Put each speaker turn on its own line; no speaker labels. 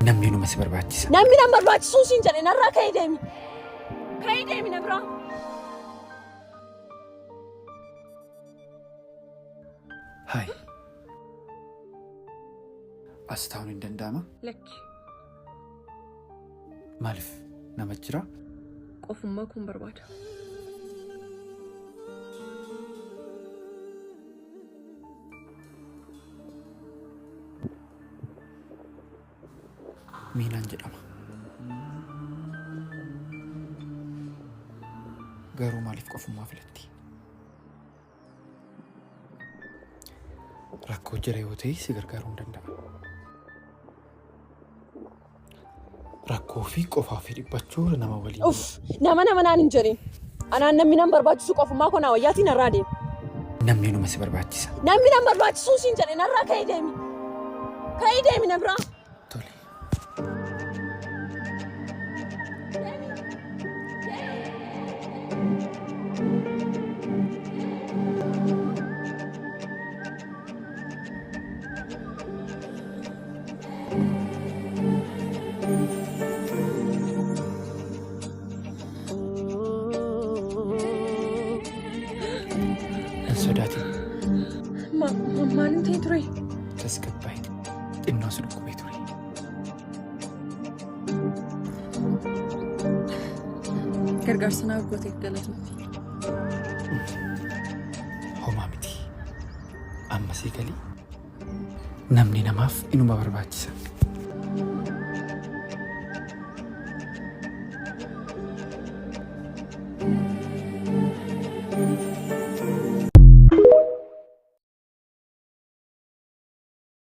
Namni numa si barbaachisa.
Namni nan barbaachisuu siin jedhe narraa ka'ii deemi. Ka'ii deemi na biraa.
Hayi. As taa'uun hin danda'ama.
Lakki.
Maaliif nama jira?
Qofummaa kun barbaada.
Miinaan jedhama. Garuu maaliif qofummaa filatti? Rakkoo jira yoo ta'e si gargaaruu hin danda'a. Rakkoo fi qofaa fi dhiphachuu nama waliin.
Uff! Nama nama naan hin jedhin. Anaan namni nan barbaachisu qofummaa koo naa wayyaatii narraa deemi.
Namni numa si barbaachisa.
Namni nan barbaachisuu siin jedhe narraa ka'ii deemi. Ka'ii deemi na biraa.
Tole. Hin sodaatin.
Maalin ta'e ture?
Tasgabbaa'e. Xinnoo si dhukkubee ture.
Gargaarsa naaf gooteef galatoomi.
Homaa miti. Amma sii galii. Namni namaaf inuma barbaachisa.